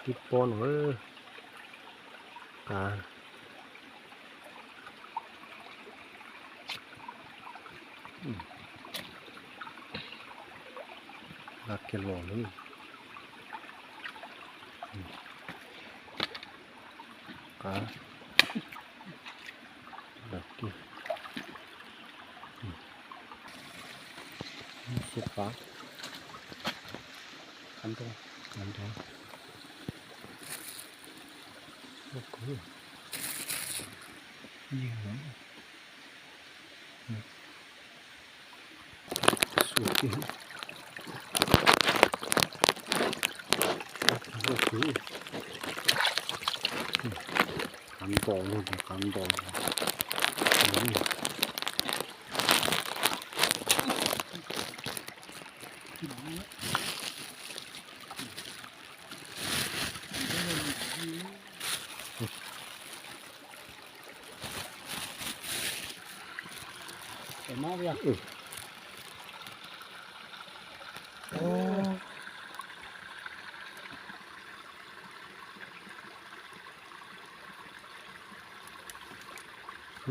Tib pob no, qav. Nqa kiag los lawm. Qav. Lawm kiag. Xub qav. Qav nrog, qav nrog. Loj kawg. Yig no. Xub kiag. Loj kawg. Qav nto, qav nto.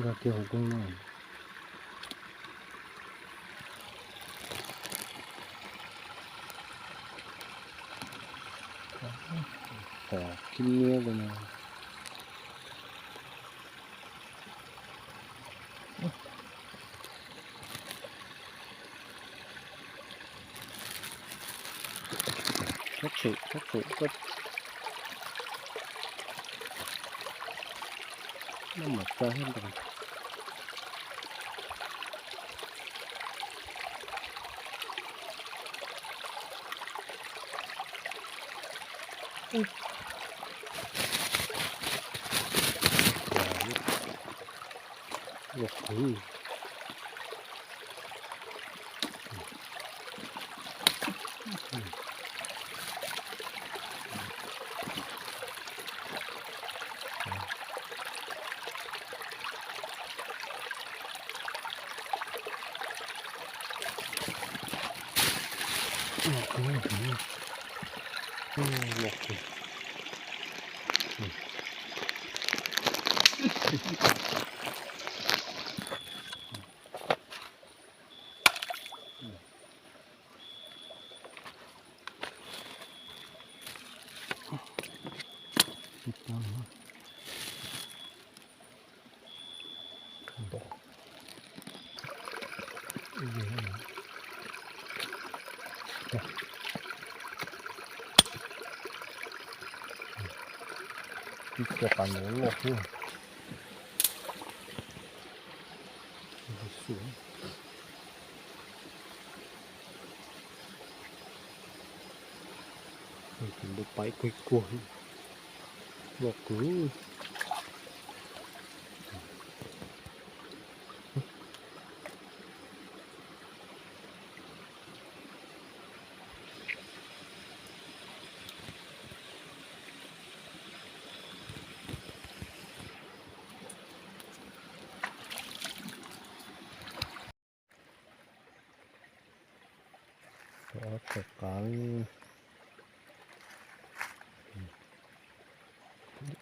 Nkag kiag hauv koob no. Pom khib nyiab li no. Sab tshum, sab tshum koj. Noj mas tsa thiab ntag. Loj kawg. Ib co qav nrov loj xwb. Tus npua paib kuj kuag, loj kawg. Ob txoj qav,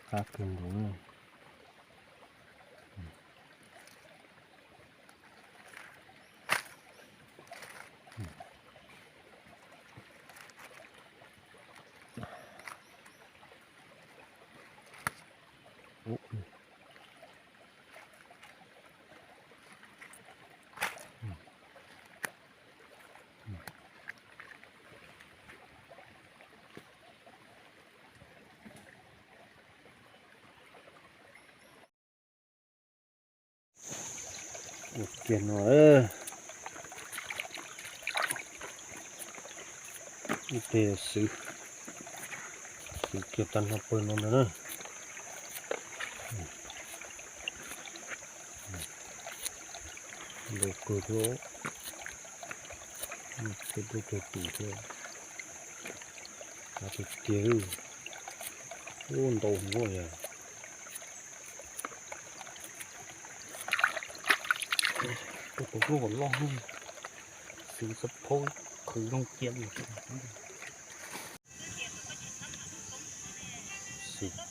qav kawg nkaus na. Ua kiag no, ib teg xwb, xwb kiag tag nrho pawg no ntag na. Ntau kawg thiab, tej dub tag tim thiab, tiag tiag, ntau heev yog. Tus hlub kom loj, xwb xab phaub qhwv zoo cia li.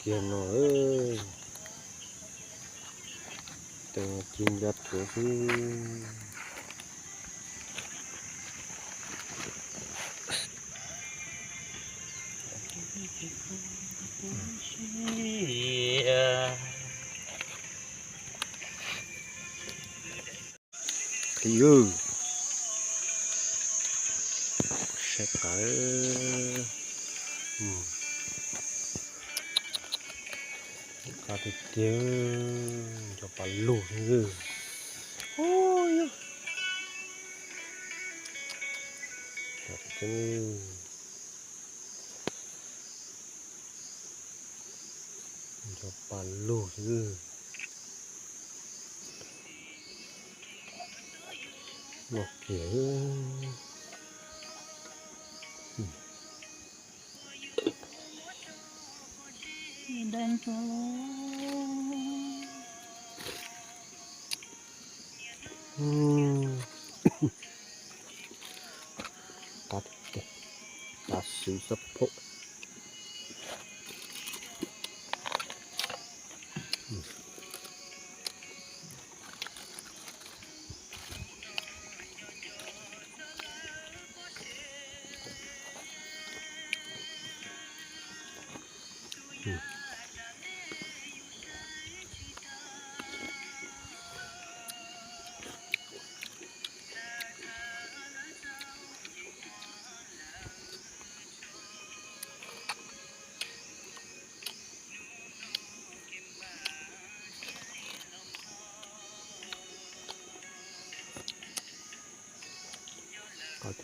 Tiag no, tus ci nco tsuav xwb. Qhib, saib qab, qab tiag tiag, nco pa lug xwb. Nco pa lug xwb. Noj kiag. Qab, qab xwb xab phob. Qab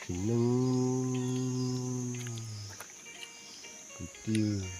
sim neej, kwv tij.